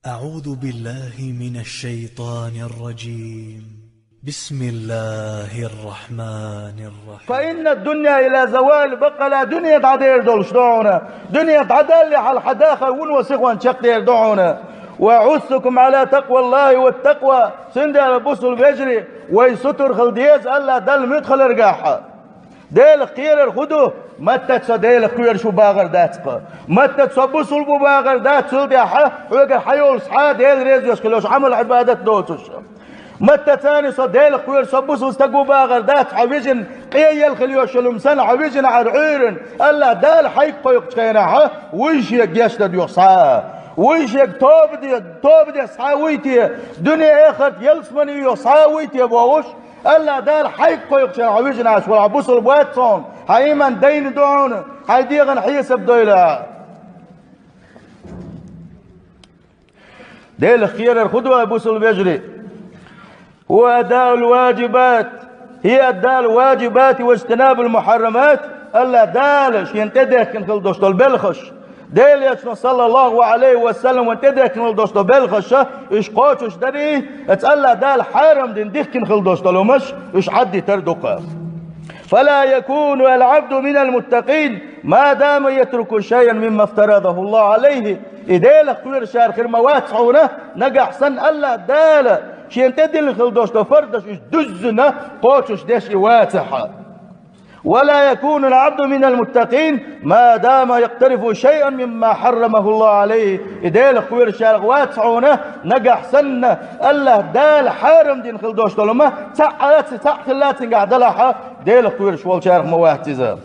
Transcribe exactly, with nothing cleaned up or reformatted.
أعوذ بالله من الشيطان الرجيم. بسم الله الرحمن الرحيم. فإن الدنيا إلى زوال, бакъ ала дуьне дӀадер долуш ду хьуна. Дуьне дӀадаллале хьал хьан дахар вуно сихонца чекхдер ду хьуна. وأحثكم على تقوى الله والتقوى, цундела, бусалба вежарий, вай сутара хила деза АллахӀ Далла муьтӀахь хиларгахьа. Делах кхерар хӀун ду? Маттаца со Делах кхоьруш ву бахар дац-кх. Маттаца со бусалба ву бахар дац, цул тӀаьхьа хьоьгара хьайолуш цхьа а Дела реза йолуш хила йолуш Ӏамал-Ӏибадат доцуш. Маттаца со Делах кхоьруш со бусалба стаг ву бахар дац, хьан вижина къе яла хила йолуш йолу хӀума санна, хьан вижина Ӏар Ӏуьйранна АллахӀ Дала хьайга кхойкхучу хенахь, вуй шега гечдар йоху схьа а, вуй шега тоба де, тоба де схьа а вуй те, дуьне-эхарт ялсамани йоху схьа а вуй те бохуш, АллахӀ Дала хьайга кхойкхучу хенахь, хьан вижина Ӏаш вара, хьан бусалба вац хьуна, хьан иман дайна ду хьуна, хьайн дегӀан хьесап дойла. Делах кхерар хӀун ду, ай бусалба вежарий? هو أداء الواجبات، هي أداء الواجبات واجتناب المحرمات. АллахӀ Дала шена тӀедехкина хила долуш долу белхаш, Делан Элчано, саллаллаху Ӏалайхи ва саллам, вайна тӀедехкина хила долуш долу белхаш, уьш кхочуш дарий, оцу АллахӀ Дала хьарам дина дихкина хила долуш долу хӀумаш, уьш Ӏаддитар ду-кх. فلا يكون العبد من المتقين ما دام يترك شيئا مما افترضه الله عليه. И Делах кхоьручарах хир ма вац хьуна, нагахь санна АллахӀ Дала шена тӀедиллина хила долуш долу фардаш уьш дуьззина кхочуш деш и вацахь. ولا يكون العبد من المتقين ما دام يقترف شيئا مما حرمه الله عليه. И Делах кхоьручарах вац хьуна, нагахь санна АллахӀ Дала хьарам дина хила долуш долу хӀума цхьаъ а ца, цхьаъ хилла а цуьнгахь далахь, Делах кхоьруш волчарах ма вац иза.